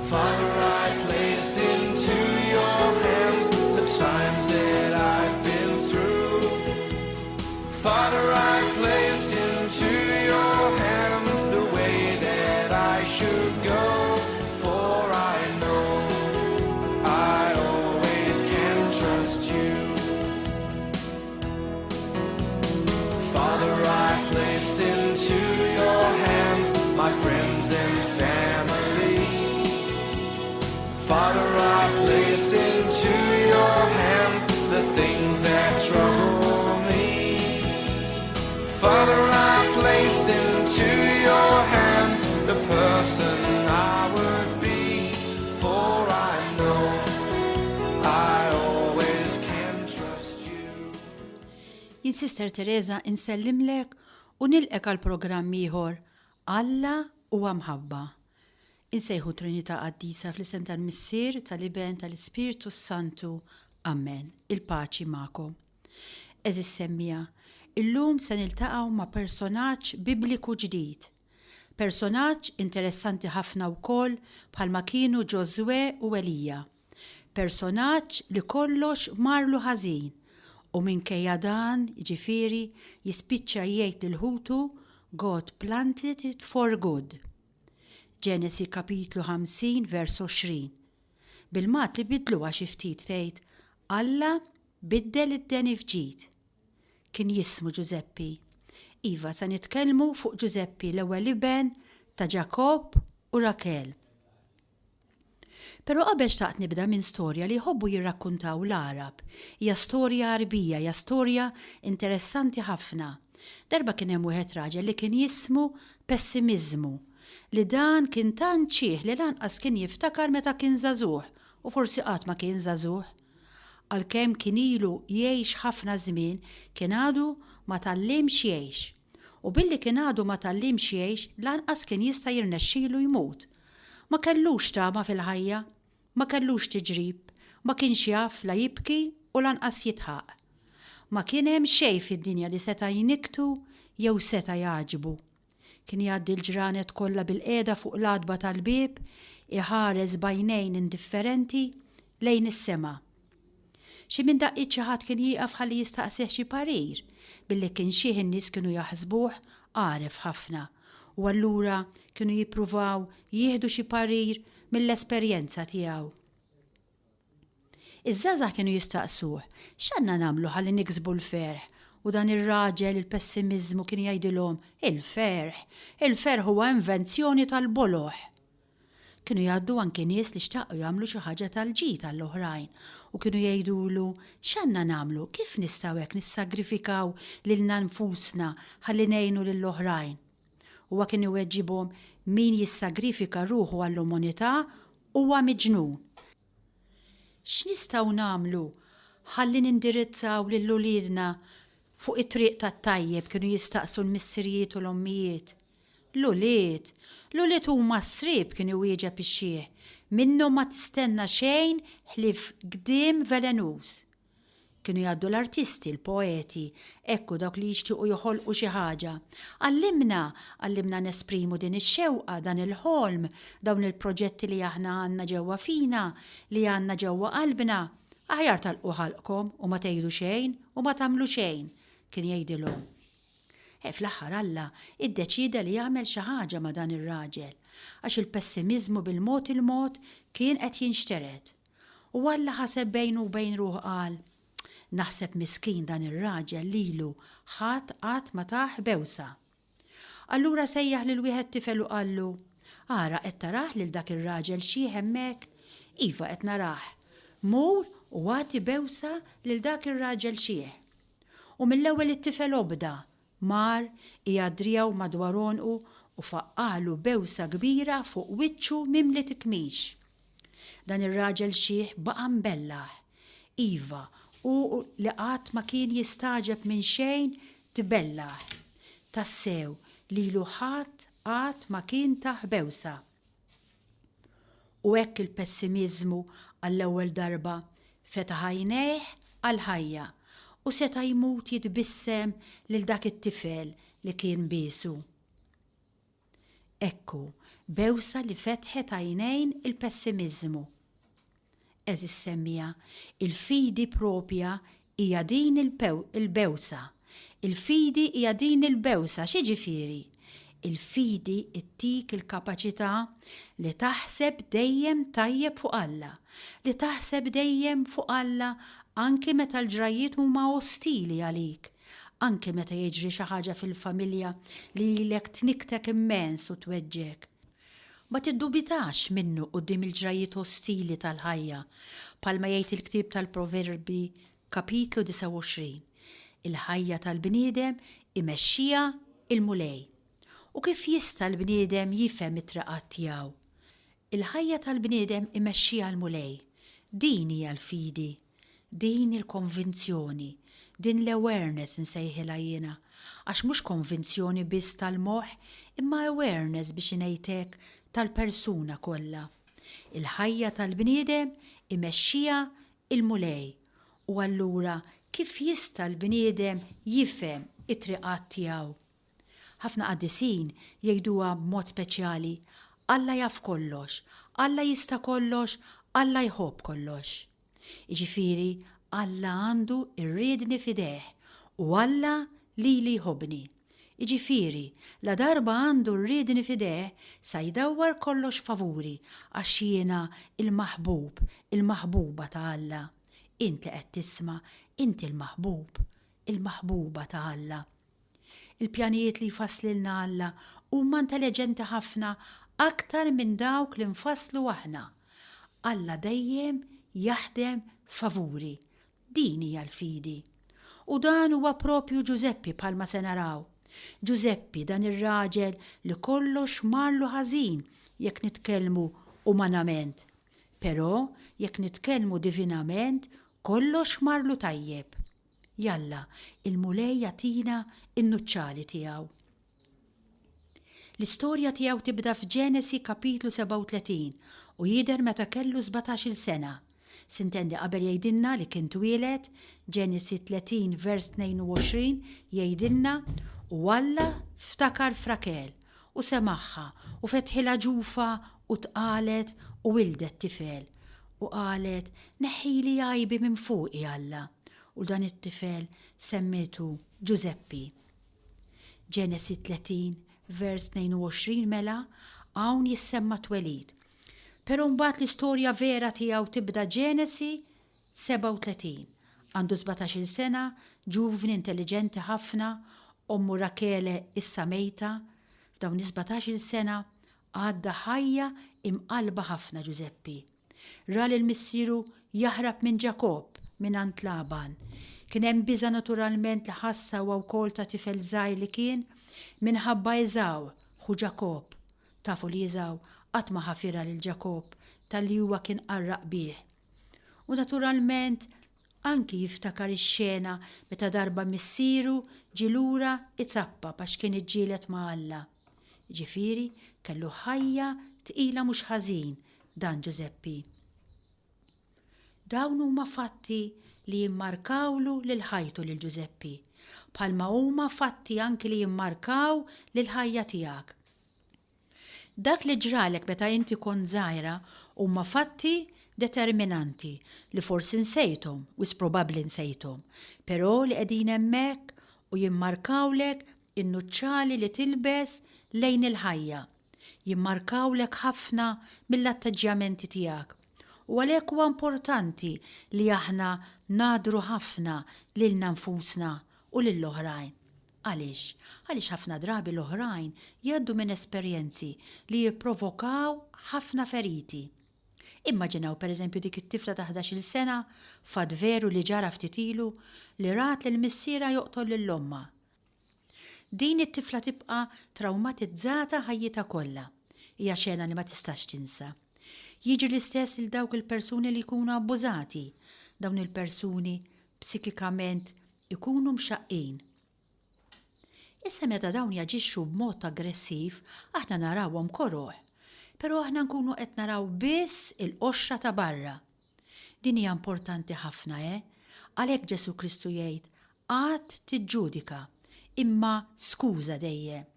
Father, I place into your hands the times that I've been through. Father, I place into your hands the way that I should go, for I know I always can trust you. Father, I place into your hands my friends and family. Father, I place into your hands the things that trouble me. Father, I place into your hands the person I would be, for I know I always can trust you. Jien Sister Teresa insellimlek u nilqek għal programm ieħor Alla huwa mħabba. Insejħu Trinità Qaddisa fl-isem tal-Missier, tal-Iben, tal-Ispirtu s-Santu. Amen. Il-paċi magħkom. Għeżież semmiegħa, illum se niltaqgħu ma' personaġġ Bibliku ġdid. Personaġġ interessanti ħafna wkoll bħalma kienu Ġożwè u Elija. Personaġġ li kollox marlu ħażin u minkejja dan, jiġifieri, jispiċċa jgħid lil ħutu God planted it for good. Ġenesi kapitlu 50 vers 20. Bil-Malti li biddluha xi ftit tgħid Alla biddel id-deni f'ġid. Kien jismu Ġużeppi. Iva, se nitkellmu fuq Ġużeppi, l-ewwel iben ta' Ġakobb u Rakel. Però qabel xtaqt nibda minn storja li jħobbu jirrakkuntaw l-Għarab. Hija storja Għarbija, hija storja interessanti ħafna. Darba kien hemm wieħed raġel li kien jismu Pessimiżmu, li dan kien tant xiħ li lanqas kien jiftakar meta kien żagħżugħ u forsi qatt ma kien żagħżugħ. Għalkemm kien ilu jgħix ħafna żmien, kien għadu ma tgħallimx jgħix. U billi kien għadu ma tgħallimx jgħix, lanqas kien jista' jirnexxilu jmut. Ma kellux tama fil-ħajja, ma kellux tiġrib, ma kienx jaf la jibki u lanqas jidħaq. Ma kien hemm xejn fid-dinja li seta' jnikktu jew seta' jgħaġġbu. Kien jgħaddi l-ġranet kollha bilqiegħda fuq l-għatba tal-bieb, iħares b'għajnejn indifferenti lejn is-sema. Xi minn daqqiet xi ħadd kien jieqaf ħalli jistaqsih xi parir, billi kien xiħ in-nies kienu jaħsbuh għaref ħafna u allura kienu jippruvaw jieħdu xi parir mill-esperjenza tiegħu. Iż-żgħażagħ kienu jistaqsuh, X'għandna nagħmlu ħalli niksbu l-ferħ? U dan ir-raġel, il-pessimiżmu, kien jgħidilhom, Il-ferħ! Il-ferħ huwa invenzjoni tal-boloh! Kienu jgħaddu anki nies li xtaqu jagħmlu xi ħaġa tal-ġid għall-oħrajn u kienu jgħidulu, X'għandna nagħmlu? Kif nistgħu hekk nissagrifikaw lilna nfusna ħalli ngħinu lill-oħrajn? Huwa kien iweġibhom, Min jissagrifika ruħu għall-umanità huwa miġnun. X'nistgħu nagħmlu ħalli nindirizzaw lil uliedna fuq it-triq tat-tajjeb kienu jistaqsu l-missirijiet u l-ommijiet. L-ulied! L-ulied huma s-sriep kien iwieġeb ix-xiħ. Minnhom ma tistenna xejn ħlief gdim velenuż. Kienu jgħaddu l-artisti, l-poeti, hekk u dawk li jixtiequ joħolqu xi ħaġa. Għallimna, għallimna nesprimu din ix-xewqa, dan il-ħolm, dawn il-proġetti li aħna għandna ġewwa fina, li għandna ġewwa qalbna. Aħjar tagħlqu ħalqkom u ma tgħidu xejn u ma tagħmlu xejn, kien jgħidilhom. E fl-aħħar Alla iddeċieda li jagħmel xi ħaġa ma' dan ir-raġel, għax il-pessimiżmu bil-mod il-mod kien qed jinxtered. U Alla ħaseb bejnu u bejn ruħu qal, Naħseb miskin dan ir-raġel lilu ħadd qatt ma tah bewsa. Allura sejjaħ lil wieħed tifel u qallu, Ara, qed tarah lil dak ir-raġel xiħ hemmhekk? Iva, qed narah. Mur u agħti bewsa lil dak ir-raġel xiħ. U mill-ewwel it-tifel obda, mar, qiegħed driegħu madwar għonqu u faqqagħlu bewsa kbira fuq wiċċu mimli tikmix. Dan ir-raġel xiħ baqa' mbellah. Iva, hu li qatt ma kien jistagħġeb minn xejn tbellah. Tassew, lilu ħadd qatt ma kien tah bewsa. U hekk il-pessimiżmu għall-ewwel darba fetaħ għajnejh għall-ħajja u seta' jmut jitbissem lil dak it-tifel li kien biesu. Hekk hu, Bewsa li fetħet għajnejn il-pessimiżmu. Għeżież semmiegħa, il-fidi proprja hija din il-bewsa. Il-fidi hija din il-bewsa, x'jiġifieri? Il-fidi ttik il-kapaċità li taħseb dejjem tajjeb fuq Alla, li taħseb dejjem fuq Alla anki meta l-ġrajjiet huma ostili għalik, anki meta jiġri xi ħaġa fil-familja li lilek tnikktek immens u tweġġgħek. Ma tiddubitax minnu quddiem il-ġrajjiet ostili tal-ħajja, bħalma jgħid il-ktieb tal-Proverbi kapitlu 29, Il-ħajja tal-bniedem imexxiha l-Mulej. U kif jista' l-bniedem jifhem it-triqat tiegħu? Il-ħajja tal-bniedem imexxiha l-Mulej. Din hija l-fidi. Din il-konvinzjoni, din l-awareness insejħilha jiena, għax mhux konvinzjoni biss tal-moħħ imma awareness biex ingħid hekk tal-persuna kollha. Il-ħajja tal-bniedem imexxiha l-Mulej u allura kif jista' l-bniedem jifhem it-triqat tiegħu? Ħafna qaddisin jgħiduha b'mod speċjali, Alla jaf kollox, Alla jista' kollox, Alla jħobb kollox. Jiġifieri Alla għandu r-riedni f'idejh u Alla lili jħobbni. Jiġifieri, ladarba għandu r-riedni f'idejh, sa jdawwar kollox favuri għax jiena l-maħbub, il-maħbuba ta' Alla. Int li qed tisma', inti l-maħbub, il-maħbuba ta' Alla. Il-pjanijiet li jfasslilna Alla huma intelliġenti ħafna aktar minn dawk li nfasslu aħna. Alla dejjem jaħdem favuri. Din hija l-fidi. U dan huwa proprju Ġużeppi bħalma se naraw. Ġużeppi, dan ir-raġel li kollox marlu ħażin jekk nitkellmu umanament. Però jekk nitkellmu divinament kollox marlu tajjeb. Jalla, il-Mulej jagħtina n-nuċċali tiegħu. L-istorja tiegħu tibda f'Ġenesi kapitlu 37 u jidher meta kellu sbatax-il sena. Sintendi qabel jgħidilna li kien twieled, Ġenesi 30 vers 22 jgħidilna, U Alla ftakar f'Rakel, u semagħha, u fetħilha ġufha u tqalet u wildet tifel. U qalet, Neħħili għajbi minn fuqi, Alla. U dan it-tifel semmietu Ġużeppi. Ġenesi 30, vers 22 Mela, hawn jissemma t-twelid. Però mbagħad l-istorja vera tiegħu tibda Ġenesi 37. Għandu sbatax-il sena, ġuvni intelliġenti ħafna, ommu Rakele issa mejta. F'dawn is-sbatax-il sena għadda ħajja imqallba ħafna Ġużeppi. Ra lil missieru jaħrab minn Ġakobb mingħand Laban. Kien hemm biża' naturalment li ħassha huwa wkoll ta' tifel żgħir li kien, minħabba Eżaw, ħu Ġakobb. Tafu li Eżaw qatt ma ħafirha lil Ġakobb talli huwa kien qarraq bih. U naturalment anki jiftakar ix-xena meta darba missieru ġie lura izappap għax kien iġġieled ma' Alla. Jiġifieri kellu ħajja tqila mhux ħażin dan Ġużeppi. Dawn huma fatti li jimmarkawlu lil ħajtu lil Ġużeppi, bħalma huma fatti anki li jimmarkaw lill-ħajja tiegħek. Dak li ġralek meta inti kont żgħira huma fatti determinanti li forsi nsejthom, wisq probabbli nsejthom, però li qegħdin hemmhekk u jimmarkawlek in-nuċċali li tilbes lejn il-ħajja. Jimmarkawlek ħafna mill-atteġġjamenti tiegħek. U għalhekk huwa importanti li aħna nagħdru ħafna lilna nfusna u lill-oħrajn. Għaliex? Għaliex ħafna drabi l-oħrajn jgħaddu minn esperjenzi li jipprovokaw ħafna feriti. Immaġinaw pereżempju dik it-tifla ta' ħdax-il sena, fatt veru li ġara ftit ilu, li rat lil missierha joqtol lil ommha. Din it-tifla tibqa' trawmatizzata ħajjitha kollha. Hija xena li ma tistax tinsa. Jiġri l-istess lil dawk il-persuni li jkunu abbużati. Dawn il-persuni psikikament ikunu mxaqqin. Issa meta dawn jaġixxu b'mod aggressiv aħna narawhom koroh. Però aħna nkunu qed naraw biss il-qoxra ta' barra. Din hija importanti ħafna, eh? Għalhekk Ġesù Kristu jgħid, Qatt tiġġudika, imma skuża dejjem.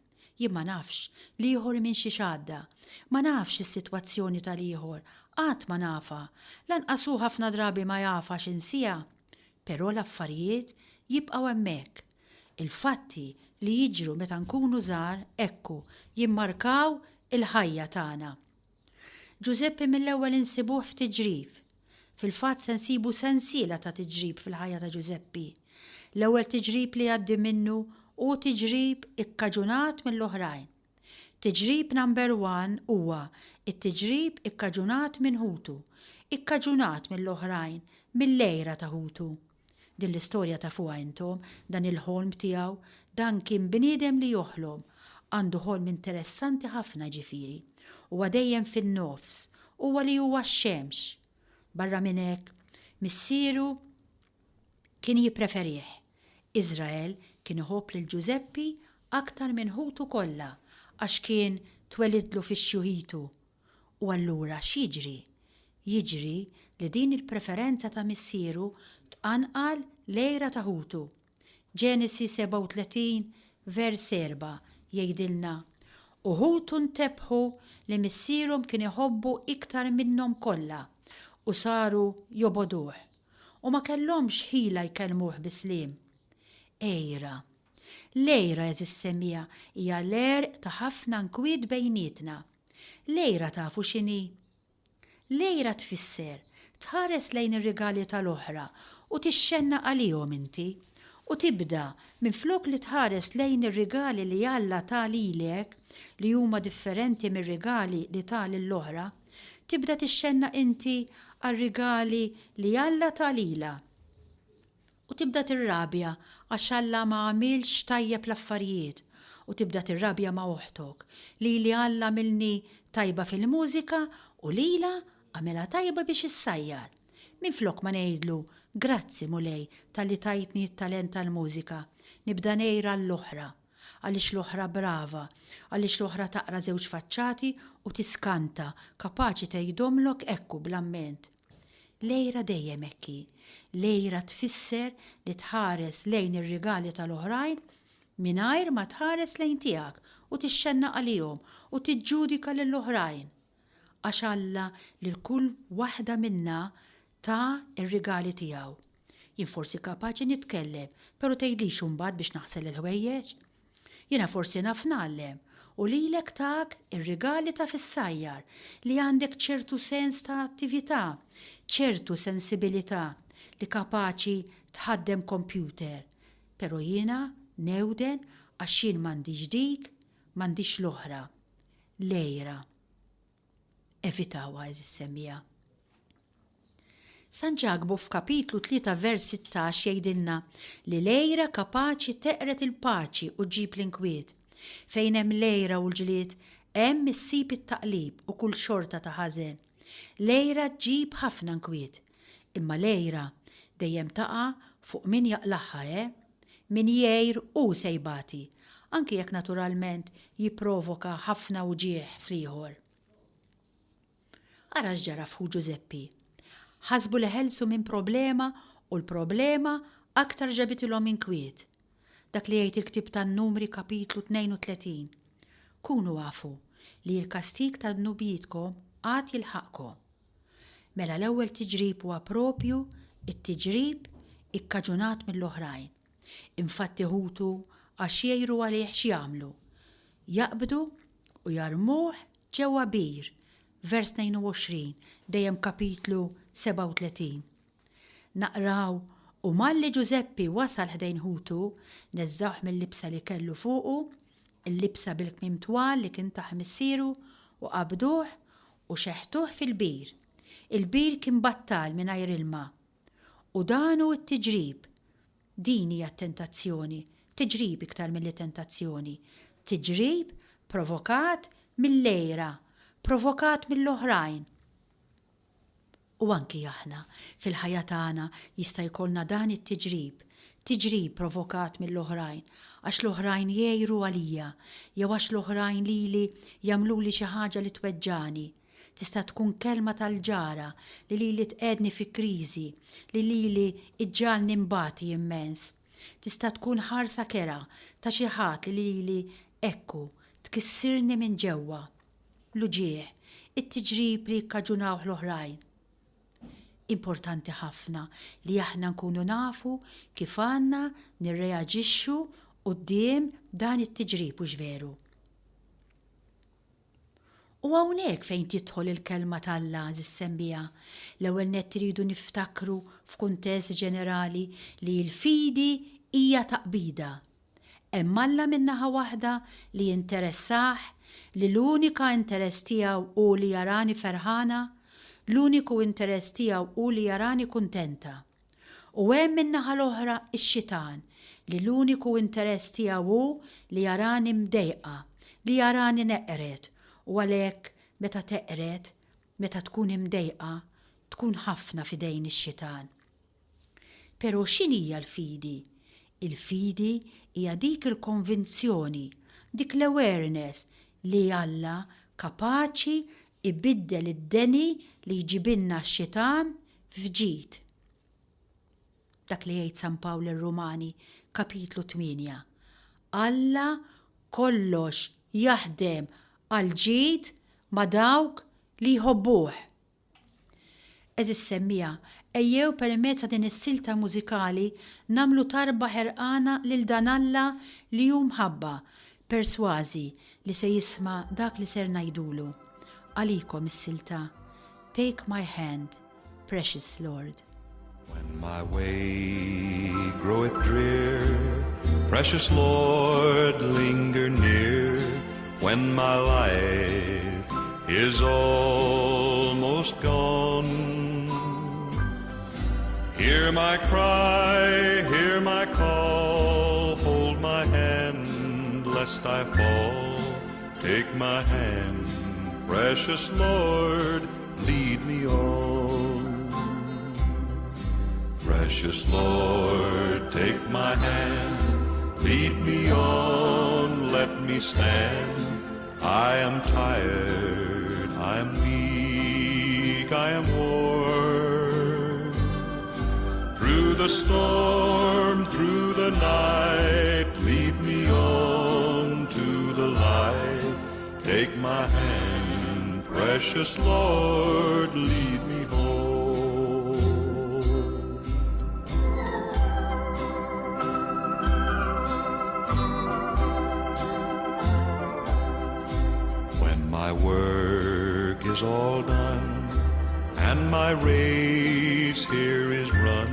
Jien ma nafx l-ieħor minn xiex għadda. Ma nafx is-sitwazzjoni tal-ieħor. Qatt ma nafha. Lanqas hu ħafna drabi ma jafha x'insiha. Però l-affarijiet jibqgħu hemmhekk. Il-fatti li jiġru meta nkunu żgħar ekku jimmarkaw il-ħajja tagħna. Ġużeppi mill-ewwel insibuh f'tiġrib. Fil-fatt se nsibu sensiela ta' tiġrib fil-ħajja ta' Ġużeppi. L-ewwel tiġrib li jgħaddi minnu hu tiġrib ikkaġunat mill-oħrajn. Tiġrib number one huwa t-tiġrib ikkaġunat minn ħutu, ikkaġunat mill-oħrajn, mill-għira ta' ħutu. Din l-istorja tafuha intom, dan il-ħolm tiegħu, dan kien bniedem li joħlom, għandu ħolm interessanti ħafna ġifieri. Huwa dejjem fin-nofs, huwa li huwa x-xemx. Barra minn hekk, missieru kien jippreferih. Iżrael kien iħobb lil Ġużeppi aktar minn ħutu kollha għax kien twelidlu fi xjuħitu. U allura x'jiġri? Jiġri li din il-preferenza ta' missieru tqanqal l-għira ta' ħutu. Ġenesi 37 vers 4 jgħidilna, U ħutu ntebħu li missierhom kien iħobbu iktar minnhom kollha, u saru jobogħduh, u ma kellhomx ħila jkellmuh bi sliem. Għira. L-għira, għeżież semmiegħa, hija l-għerq ta' ħafna nkwiet bejnietna. L-għira tafu x'inhi? L-għira tfisser tħares lejn ir-rigali tal-oħra u tixxennaq għalihom inti, u tibda, minflok li tħares lejn ir-rigali li Alla ta lilek, li huma differenti mir-rigali li ta lill-oħra, tibda tixxennaq inti għar-rigali li Alla ta lilha. U tibda tirrabja għax Alla ma għamilx tajjeb l-affarijiet u tibda tirrabja ma' oħtok, lili Alla għamilni tajba fil-mużika u lilha għamilha tajba biex issajjar. Minflok ma ngħidlu, Grazzi Mulej talli tajtni t-talent tal-mużika, nibda ngħir għall-oħra, għaliex l-oħra brava, għaliex l-oħra taqra żewġ faċċati u tiskanta, kapaċi tgħidhomlok hekk hu bl-amment. L-għira dejjem hekk hi. L-għira tfisser li tħares lejn ir-rigali tal-oħrajn mingħajr ma tħares lejn tiegħek u tixxennaq għalihom u tiġġudika lill-oħrajn. Għax Alla lil kull waħda minna ta r-rigali tiegħu. Jien forsi kapaċi nitkellem, però tgħidlix imbagħad biex naħsel il-ħwejjeġ. Jiena forsi naf ngħallem u lilek tak ir-rigali ta' fis-sajjar li għandek ċertu sens ta' attività, ċertu sensibilità li kapaċi tħaddem kompjuter, però jiena newden għax jien m'għandix dik, m'għandix l-oħra. L-għira. Evitawha għeżież semmiegħa. San Ġakbu f'kapitlu 3 vers 16 jgħidilna li l-għira kapaċi teqred il-paċi u ġġib l-inkwiet. Fejn hemm l-għira u l-ġlied, hemm issib it-taqlib u kull xorta ta' ħażen. L-għira ġġib ħafna nkwiet. Imma l-għira dejjem taqa' fuq min jaqlagħha, eh? Min jgħir hu se jbati, anki jekk naturalment jipprovoka ħafna wġigħ fl-ieħor. Ara x'ġara f'ħu Ġużeppi. Ħasbu li ħelsu minn problema u l-problema aktar ġabitilhom inkwiet. Dak li jgħid il-ktieb tan-Numri kapitlu 32. Kunu afu li l-kastig ta' dnubietkom għad jilħaqkom. Mela l-ewwel tiġrib huwa proprju t-tiġrib ikkaġunat mill-oħrajn. Infatti ħutu għax jgħiru għalih x'jagħmlu? Jaqbdu u jarmuh ġewwa bir, vers 22, dejjem kapitlu 37. Naqraw, U malli Ġużeppi wasal ħdejn ħutu, neżżgħuh mil-libsa li kellu fuqu, il-libsa bil-kmiem twal li kien tah missieru, u qabduh u xeħtuh fil-bir. Il-bir kien battal mingħajr ilma. U dan hu t-tiġrib. Din hija t-tentazzjoni, tiġrib iktar milli tentazzjoni, tiġrib provokat mill-għira, provokat mill-oħrajn. U anki aħna, fil-ħajja tagħna jista' jkollna dan it-tiġrib, tiġrib provokat mill-oħrajn, għax l-oħrajn jgħiru għalija, jew għax l-oħrajn lili jagħmluli xi ħaġa li tweġġagħni. Tista' tkun kelma tal-ġara li lili tqegħedni fi kriżi, li lili ġġagħalni nbati immens. Tista' tkun ħarsa kerha ta' xi ħadd li lili, ekku, Tkissirni minn ġewwa. L-uġigħ, it-tiġrib li jikkaġunawh l-oħrajn. Importanti ħafna li aħna nkunu nafu kif għandna nirreaġixxu quddiem dan it-tiġrib, hux veru? U hawnhekk fejn tidħol il-Kelma t'Alla, għażiż semmiegħa, l-ewwel nett irridu niftakru f'kuntest ġenerali li l-fidi hija taqbida. Hemm Alla minn naħa waħda li jinteressah, li l-unika interess tiegħu hu li jarani ferħana, l-uniku interess tiegħu hu li jarani kuntenta. U hemm min-naħa l-oħra x-xitan li l-uniku interess tiegħu hu li jarani mdejqa, li jarani neqred u għalhekk meta teqred, meta tkun imdejqa, tkun ħafna f'idejn ix-xitan. Però x'inhija l-fidi? Il-fidi hija dik il-konvinzjoni, dik l-awareness li Alla kapaċi jbiddel id-deni li jġibilna x-xitan f'ġid. Dak li jgħid San Pawl lir-Rumani, kapitlu 8. Alla kollox jaħdem għall-ġid ma' dawk li jħobbuh. Għeżież semmiegħa, ejjew permezz ta' din is-silta mużikali nagħmlu tarba ħerqana lil dan Alla li hu mħabba, persważi li se jisma' dak li ser ngħidulu. Għalikom is-silta Take My Hand, Precious Lord. When my way groweth drear, precious Lord, linger near. When my life is almost gone. Hear my cry, hear my call, hold my hand lest I fall. Take my hand, precious Lord, lead me on. Precious Lord, take my hand, lead me on, let me stand. I am tired, I am weak, I am worn. Through the storm, through the night, lead me on to the light. Take my hand, precious Lord, lead me home. When my work is all done and my race here is run,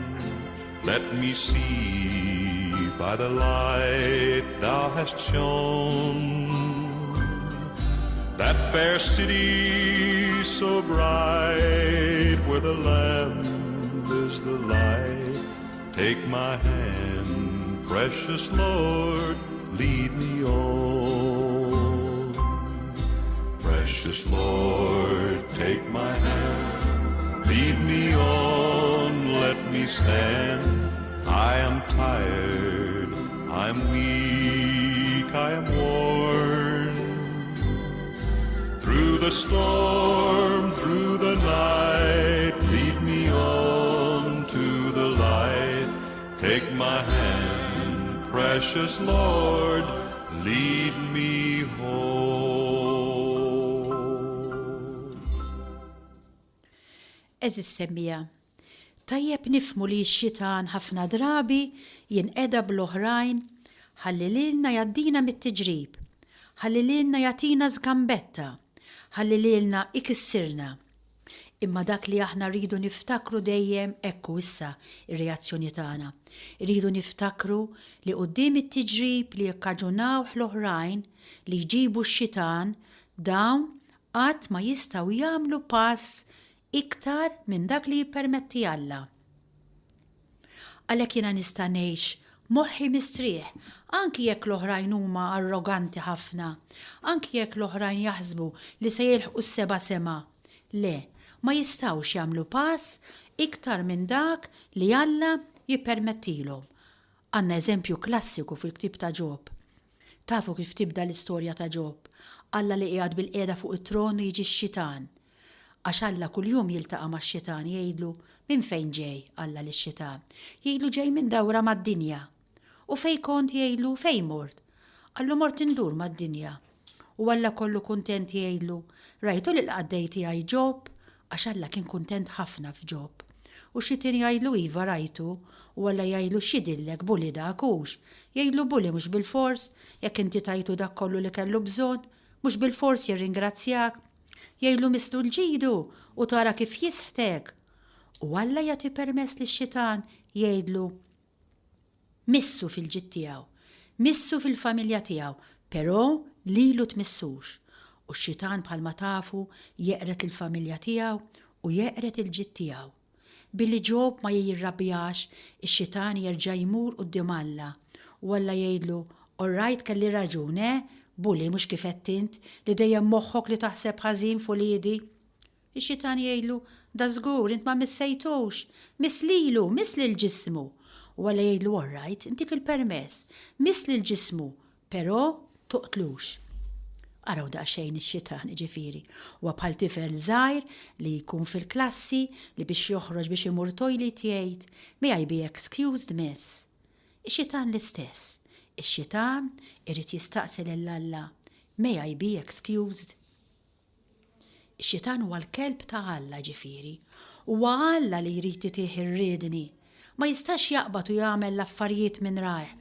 let me see by the light thou hast shone that fair city so bright where the Lamb is the light. Take my hand, precious Lord, lead me on. Precious Lord, take my hand, lead me on, let me stand. I am tired, I'm weak, I am worn. Through the storm, through the night, lead me on to the light. Take my hand, precious Lord, lead me home. Għeżież semmiegħa, tajjeb nifhmu li x-xitan ħafna drabi jinqeda bl-oħrajn ħalli lilna jgħaddina mit-tiġrib, ħalli lilna jagħtina żgambetta, ħalli lilna ikissirna. Imma dak li aħna rridu niftakru dejjem, hekk hu issa r-reazzjoni tagħna, irridu niftakru li quddiem it-tiġrib li jikkaġunawh l-oħrajn, li jġibu x-xitan, dawn qatt ma jistgħu jagħmlu pass iktar minn dak li jippermetti Alla. Għalhekk jiena nista' ngħix moħħi mistrieħ, anki jekk l-oħrajn huma arroganti ħafna, anki jekk l-oħrajn jaħsbu li se jilħqu s-seba' sema. Le, ma jistgħux jagħmlu pass iktar minn dak li Alla jippermettilhom. Għandna eżempju klassiku fil-ktieb ta' Ġob. Tafu kif tibda l-istorja ta' Ġob? Alla li qiegħed bilqiegħda fuq it-tron u jiġi x-xitan. Għax Alla kuljum jiltaqa' max-xitan jgħidlu, Minn fejn ġej, Alla lix-xitan? Jgħidlu ġej minn dawra mad-dinja. U fejn kont jgħidlu, fejn mort? Qallu mort indur mad-dinja. U Alla kollu kuntent jgħidlu, Rajtu lill-qaddej tiegħi Ġob? Għax Alla kien kuntent ħafna f'Ġob. U x-xitan jgħidlu, Iva, rajtu. U Alla jgħidlu, X'jidhirlek, bully dak, hux? Jgħidlu, Bully mhux bilfors, jekk inti tajtu dak kollu li kellu bżonn, mhux bilfors jirringrazzjak. Jgħidlu, Misslu l-ġidu u tara kif jisħtek. U Alla jagħti permess lix-xitan jgħidlu, Missu fil-ġid tiegħu, missu fil-familja tiegħu, però lilu tmissux. U x-xitan bħalma tafu jeqred lill-familja tiegħu u jeqred il-ġid tiegħu. Billi Ġob ma jirrabjax, ix-xitan jerġa' jmur quddiem Alla u Alla jgħidlu, All right kelli raġun, eh, bully mhux kif għedt int, li dejjem moħħok li taħseb ħażin f'uliedi. Ix-xitan jgħidlu, Dażgur, int ma missejtux! Miss lilu, miss lil ġismu! U Alla jgħidlu, All right, intik il-permess. Miss lil ġismu, però toqtlux. Araw daqsxejn ix-xitan, jiġifieri. Huwa bħal tifel żgħir li jkun fil-klassi li biex joħroġ biex imur toilet jgħid, May I be excused, miss? Ix-xitan l-istess. Ix-xitan irid jistaqsi lil Alla, May I be excused? Ix-xitan huwa l-kelb ta' Alla, ġifieri. Huwa Alla li jrid itih ir-riedni. Ma jistax jaqbad u jagħmel l-affarijiet minn rajh.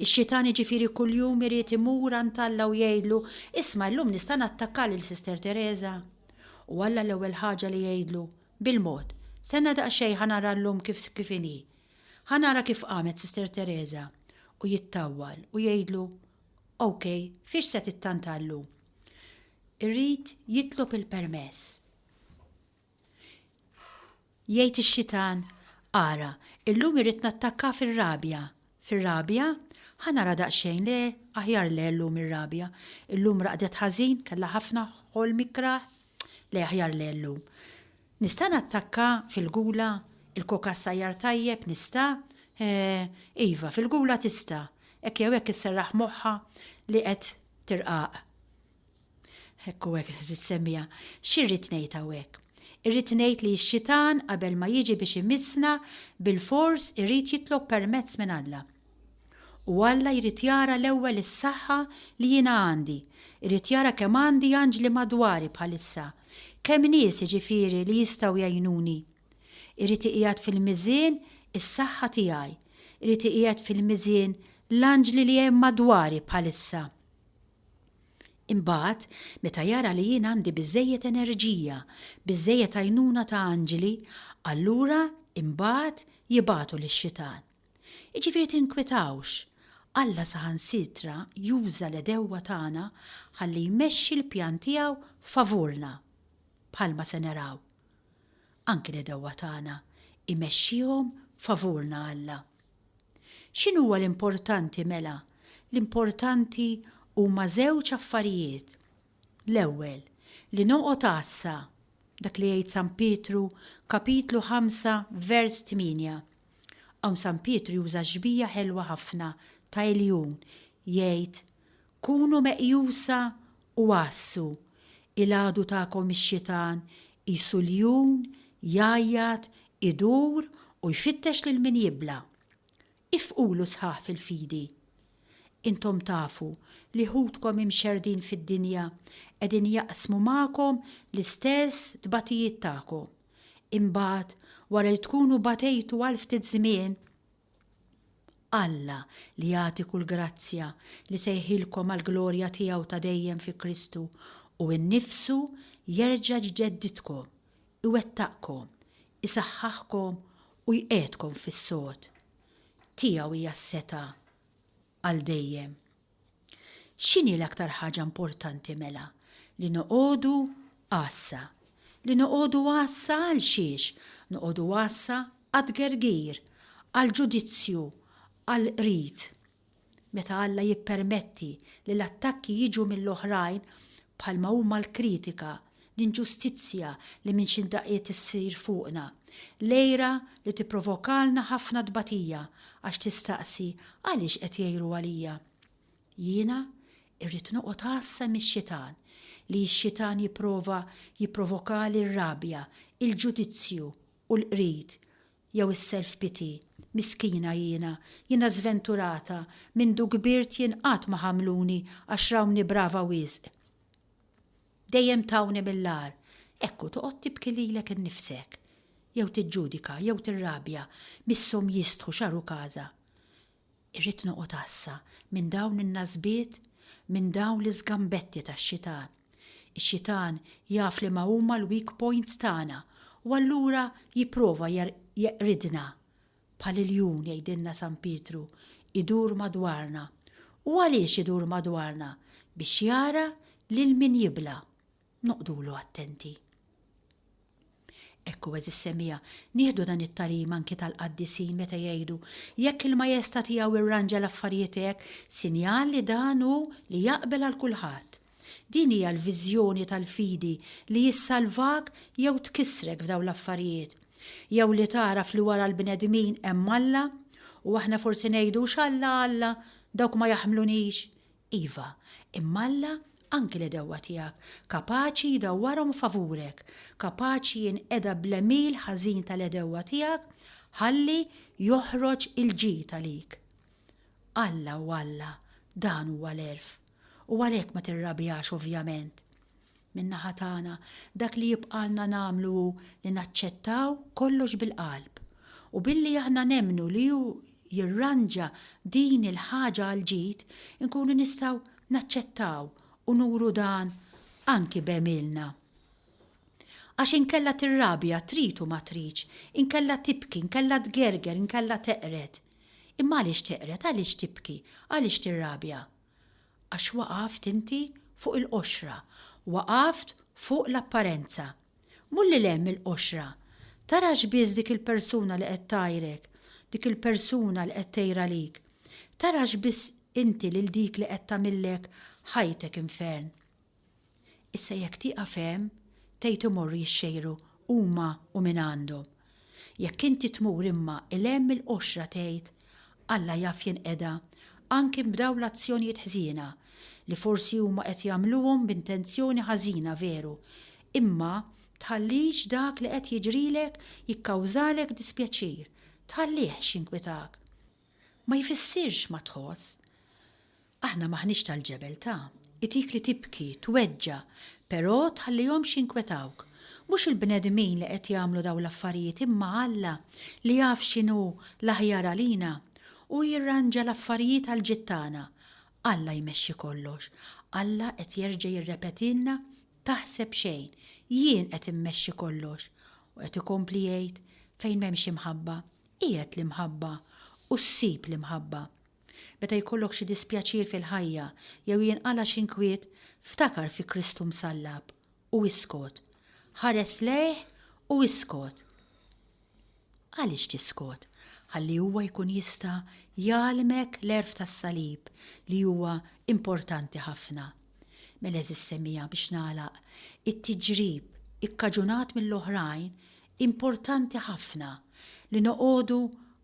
Ix-xitan jiġifieri kuljum irid imur għand Alla u jgħidlu, 'Isma' illum nista' nattakka lil Sister Tereża? U Alla l-ewwel ħaġa li jgħidlu, Bil-mod, stenna daqsxejn ħa nara llum kif kif inhi. Ħa nara kif qamet Sister Tereża. U jittawwal u jgħidlu, Ok, fiex se tittanta llum? Irid jitlob il-permess. Jgħid ix-xitan, Ara, illum irrid nattakka fir-rabja. Fir-rabja? Ħa nara daqsxejn, le, aħjar le llum ir-rabja. Illum raqdet ħażin, kellha ħafna ħolm ikrah. Le, aħjar le llum. Nista' nattakka fil-gula? Il-koka ssajjar tajjeb, nista'? Eh, iva, fil-gula tista'. Hekk jew hekk isserraħ moħħha li qed tirqaq. Hekk u hekk żidt semmiha. Xi rrid ngħid hawnhekk? Irrid ngħid li x-xitan qabel ma jiġi biex imissna bilfors irid jitlob permezz minn Alla. U Alla jrid jara l-ewwel is-saħħa li jiena għandi, irid jara kemm għandi anġli madwari bħalissa, kemm nies jiġifieri li jistgħu jgħinuni. Irid iqiegħed fil-miżien is-saħħa tiegħi, irid iqiegħed fil-miżien l-anġli li hemm madwari bħalissa. Imbagħad, meta jara li jien għandi biżżejjed enerġija, biżżejjed għajnuna ta' anġli, allura imbagħad jibagħtu lix-xitan. Jiġifieri tinkwitawx, Alla saħansitra juża l-għedewwa tagħna ħalli jmexxi l-pjan tiegħu favurna, bħalma se naraw. Anki l-għedewwa tagħna jmexxihom favurna Alla. X'inhuwa l-importanti mela? L-importanti huma żewġ affarijiet. L-ewwel, li noqgħod għassa, dak li jgħid San Pietru, kapitlu 5, vers 8. Hawn San Pietru juża xbieha ħelwa ħafna ta' iljun, jgħid, Kunu meqjusa u għassu, il-għadu tagħkom ix-xitan qisu ljun jgħajjat, idur u jfittex lil min jibla'. Ifqulu sħaħ fil-fidi. Intom tafu li ħutkom imxerrdin fid-dinja qegħdin jaqsmu magħkom l-istess tbatijiet tagħkom. Imbagħad, wara li tkunu batejtu għal ftit żmien, Alla, li jagħti kull grazzja, li sejħilkom għall-glorja tiegħu ta' dejjem fi Kristu, hu nnifsu jerġa' jġeddidkom, iwettaqkom, isaħħaħkom u jqiegħdkom fis-sod. Tiegħu hija s-setgħa għal dejjem. X'inhi l-aktar ħaġa importanti mela? Li noqogħdu għassa. Li noqogħdu għassa għal xiex? Noqogħdu għassa għat-tgergir, għall-ġudizzju, għall-qrid. Meta Alla jippermetti li l-attakki jiġu mill-oħrajn, bħalma huma l-kritika, l-inġustizzja li minn xi daqqiet issir fuqna, l-għira li tipprovokalna ħafna tbatija għax tistaqsi għaliex qed jgħiru għalija. Jiena rrid noqgħod għassa mix-xitan, li x-xitan jipprova jipprovokali r-rabja, il-ġudizzju u l-qrid, jew is-self pity, miskina jiena, jiena żventurata, mindu kbirt jien qatt ma ħamluni għax rawni brava wisq. Dejjem tawni mill-agħar. Hekk hu toqgħod tibki lilek innifsek. Jew tiġġudika, jew tirrabja, misshom jistħu x'għarukaża. Irrid noqgħod għassa minn dawn in-nasbiet, minn dawn l-iżgambetti tax-xitan. Ix-xitan jaf liema huma l-weak points tagħna u allura jipprova jeqridna. Bħal iljun, jgħidilna San Pietru, idur madwarna. U għaliex idur madwarna? Biex jara lil min jibla'. Noqgħdulu attenti. Hekk hu għeżież semmiegħa, nieħdu dan it-tagħlim anki tal-qaddisin meta jgħidu, jekk il-Majesta Tiegħu irranġa l-affarijiet hekk, sinjal li dan hu li jaqbel għal kulħadd. Din hija l-viżjoni tal-fidi li issalvak jew tkissrek f'dawn l-affarijiet. Jew li tagħraf li wara l-bnedmin hemm Alla, u aħna forsi ngħidu x'Alla Alla, dawk ma jaħmlunix. Iva, imma Alla anki l-għedewwa tiegħek kapaċi jdawwarhom favurek, kapaċi jinqeda bl-għemil ħażin tal-għedewwa tiegħek ħalli joħroġ il-ġid għalik. Alla hu Alla, dan huwa l-għerf. U għalhekk ma tirrabjax ovvjament. Min-naħa tagħna, dak li jibqgħalna nagħmlu hu li naċċettaw kollox bil-qalb. U billi aħna nemmnu li hu jirranġa din il-ħaġa għall-ġid, inkunu nistgħu naċċettaw u nuru dan anki b'għemilna. Għax inkella tirrabja trid u ma tridx, inkella tibki, inkella tgerger, inkella teqred. Imma għaliex teqred, għaliex tibki, għaliex tirrabja? Għax waqaft inti fuq il-qoxra, waqaft fuq l-apparenza. Mur lil hemm mill-qoxra. Tarax biss dik il-persuna li qed tgħajrek, dik il-persuna li qed tgħir għalik. Tarax biss inti lil dik li qed tagħmillek ħajtek infern. Issa jekk tieqaf hemm, tgħid imorru jixxejru huma u min għandhom. Jekk inti tmur imma 'il hemm mill-qoxra tgħid, Alla jaf jinqeda anki b'dawn l-azzjonijiet ħżiena li forsi huma qed jagħmluhom b'intenzjoni ħażina veru, imma tħallix dak li qed jiġrilek jikkawżalek dispjaċir, tħallihx jinkwitak. Ma jfissirx ma tħoss. Aħna m'aħniex tal-ġebel ta. Itik li tibki, tweġġa', però tħallihomx jinkwetawk. Mhux il-bnedmin li qed jagħmlu dawn l-affarijiet imma Alla li jaf x'inhu l-aħjar għalina. Hu jirranġa l-affarijiet għall-ġid tagħna. Alla jmexxi kollox. Alla qed jerġa' jirrepetilna Taħseb xejn, jien qed immexxi kollox. U qed ikompli jgħid, fejn m'hemmx imħabba, qiegħed l-imħabba u ssib l-imħabba. Meta jkollok xi dispjaċir fil-ħajja jew jinqala' xi nkwiet, ftakar fi Kristu msallab u iskot. Ħares lejh u iskot. Għaliex tiskot? Ħalli huwa jkun jista' jgħallmek l-għerf tas-salib li huwa importanti ħafna. Mela għeżież semmiegħa biex nagħlaq, it-tiġrib ikkaġunat mill-oħrajn importanti ħafna li noqogħdu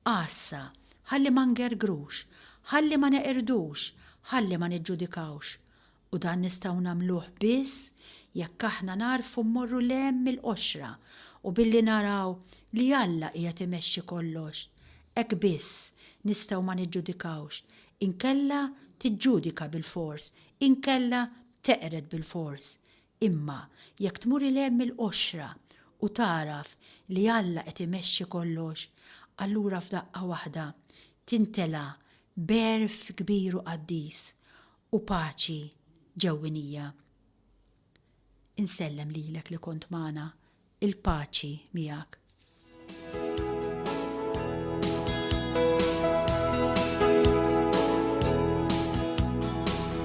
għassa ħalli ma ngergrux, ħalli ma neqirdux, ħalli ma niġġudikawx. U dan nistgħu nagħmluh biss jekk aħna nagħrfu mmorru 'l hemm mill-qoxra u billi naraw li Alla qiegħed imexxi kollox. Hekk biss nistgħu ma niġġudikawx, inkella tiġġudika bilfors, inkella teqred bilfors. Imma jekk tmur 'il hemm mill-qoxra u tagħraf li Alla qed imexxi kollox, allura f'daqqa waħda tintela' b'għerf kbir u qaddis u paċi ġewwinija. Insellem lilek li kont magħna, il-paċi miegħek.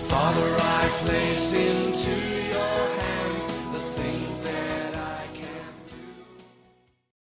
Father, I place in.